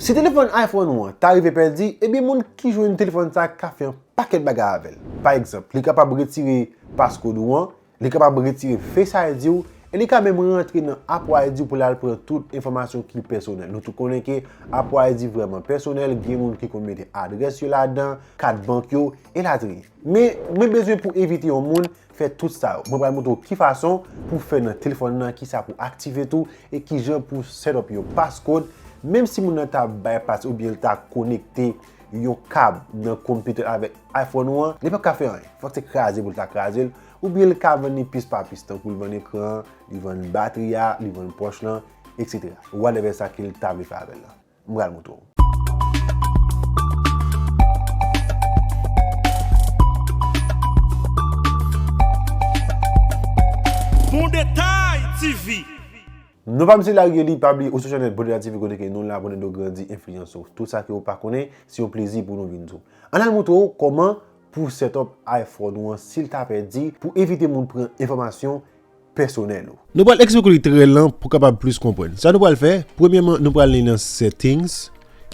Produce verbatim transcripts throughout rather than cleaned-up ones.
Si telefòn iPhone ou an ta rive pèdi, ebyen moun ki jwenn telefòn sa a ka fè yon pakèt bagay avè l. Pa egzanp, li kapab retire passcode ou an, li kapab retire Face I D ou, e li ka menm rantre nan Apple I D ou pou l al pran tout enfòmasyon ki pèsonèl. Nou tout konnen ke Apple I D vrèman pèsonèl, gen moun ki konn mete adrès yo ladan, kat bank yo, elatriye. Men, mwen bezwen pou evite yon moun fè tout sa yo. Mwen pral montre w ki fason pou fè nan telefòn nan, kisa pou aktive tou, e kijan pou set up yon passcode. Menm si moun nan ta bypass oubyen l ta konekte yon kab nan konpitè avèk iPhone ou an, li p ap ka fè anyen. Fòk se kraze pou l ta kraze l, oubyen l ka vann li pis pa pis, tankou l vann ekran an, li vann batri a, li vann pòch lan, et cetera. Whatever sa ke l ta vle fè avè l lan. M pral montre w. Bon Detay T V. Non pa m se Larry Eli, pa bliye ou sou chanèl Bon Detay T V kote ke nou la pou n ede w grandi enfliyans ou. Tout sa ke w pa konnen, se yon plezi pou nou vin di w. Ann al montre w kòman pou set up iPhone ou an si l ta pèdi, pou evite moun pran enfòmasyon pèsonèl ou. Nou pral eksplike li trè lan pou kapab plis konprann. Sa nou pral fè, premyèman, nou pral ale nan settings,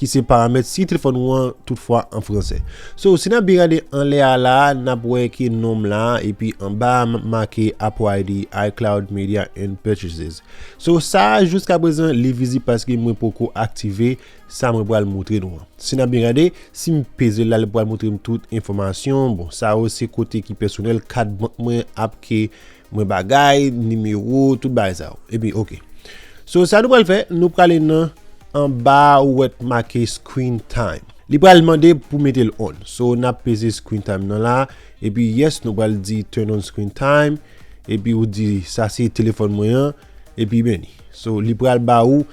ki se paramèt si telefòn ou an toutfwa an fransè. So, si n ap byen gade anlè a la, n ap wè ke nonm la, epi anba a m ap make Apple I D, iCloud, Media and Purchases. So, sa a jiska prezan, li vizib paske mwen poko aktive sa mwen pral montre nou an. Si n ap byen gade, si m peze l la, li pral montre m tout enfòmasyon. Bon, sa yo se kote ki pèsonèl, kat bank mwen, app ke mwen bagay, nimewo, tout bagay sa yo. Epi, oke. So, sa nou pral fè, nou prale nan anba a ou wè t make screen time. Li pral mande pou mete l on. So, n ap peze screen time nan la. Epi, yes, nou pral di turn on screen time. Epi, ou di, sa se telefòn mwen an. Epi, men li. So, li pral ba ou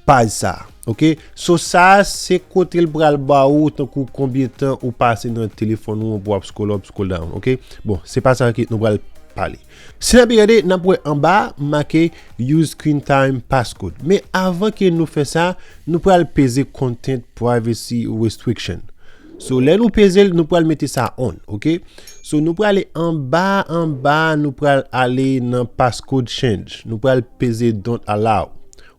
paj sa a, oke? So, sa a, se kote l pral ba ou tankou konbyen tan ou pase nan telefòn ou an pou w ap scroll up, scroll down, oke? Bon, se pa sa ke nou pral pale. Si n ap byen gade, n ap wè anba a make use screen time passcode. Men avan ke nou fè sa, nou pral peze content privacy restriction. So, lè nou peze l, nou pral mete sa on, oke? So, nou prale anba, anba, nou pral ale nan passcode change. Nou pral peze don't allow.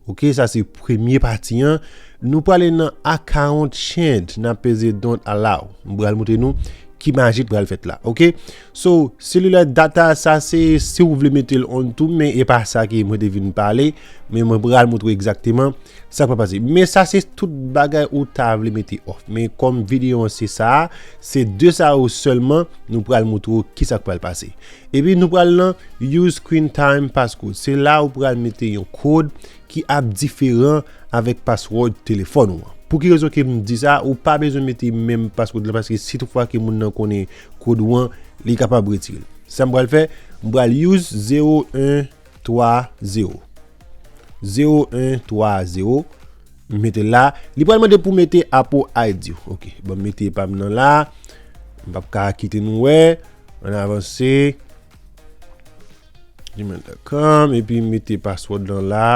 Oke, sa se premye pati an. Nou prale nan account change, n ap peze don't allow. M pral montre nou ki maji k pral fèt la, oke? So, cellular data, sa se si w vle mete l on tou, men e pa sa ke mwen te vin pale, men mwen pral montre w egzakteman sa k pral pase. Men sa se tout bagay ou ta vle mete off. Men kòm videyo an se sa a, se de sa yo sèlman nou pral montre w ki sa k pral pase. Epi nou pral nan use screen time passcode. Se la ou pral mete yon kòd ki ap diferan avèk password telefòn ou an. Pou ki rezon ke m di sa, ou pa bezwen mete menm password lan, paske si toutfwa ke moun nan konnen kòd ou an, li kapab retire l. Sa m pral fè, m pral use zewo en twa zewo. Zewo en twa zewo. M mete l la. Li pral mande pou mete Apple I D ou. Oke, ban m mete pa m nan la. M p ap ka kite nou wè. Ann avanse. Gmail dot com, epi m mete password lan la.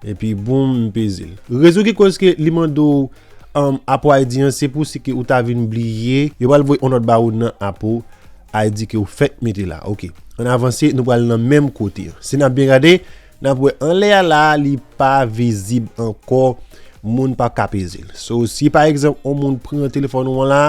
Epi boom, m peze l. Rezon ki koz ke li mande w, um, Apple I D an, se pou si ke ou ta vin bliye, yo pral voye yon nòt ba ou nan Apple I D ke ou fèk mete la. Oke. Ann avanse, nou pral nan menm kote an. Si n ap byen gade, n ap wè anlè a la, li pa vizib ankò, moun pa ka peze l. So, si pa egzanp, yon moun pran telefòn ou an la,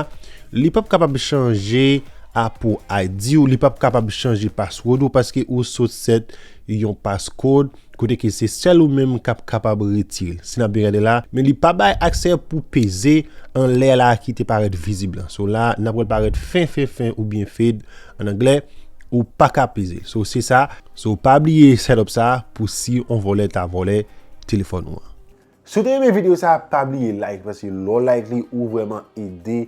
li p ap kapab chanje Apple I D ou, li p ap kapab chanje password ou, paske ou sot set yon passcode, kote ke se sèl ou menm k ap kapab retire l. Si n ap byen gade la, men li pa bay aksè pou peze anlè la ki te parèt vizib lan. So la, n ap wè l parèt fen, fen, fen oubyen fade an anglè, ou pa ka peze l. So se sa. So pa bliye set up sa pou si yon vòlè ta vòlè telefòn ou an. Si w te renmen videyo sa, pa bliye like, paske lè w like li, ou vrèman ede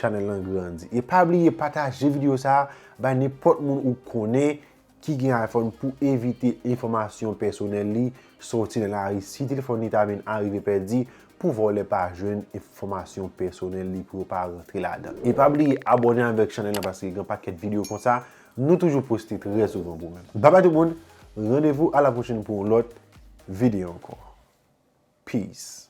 chanèl lan grandi. E pa bliye pataje videyo sa bay nenpòt moun ou konnen ki gen iPhone pou evite enfòmasyon pèsonèl li sòti nan lari si telefòn li ta vin arive pèdi, pou vòlè pa jwenn enfòmasyon pèsonèl li, pou yo pa rantre ladan. E pa bliye abòne avèk chanèl lan, paske gen pakèt videyo konsa nou toujou poste trè souvan pou ou menm. Babay tout moun, randevou a la pwochèn pou yon lòt videyo ankò. Peace.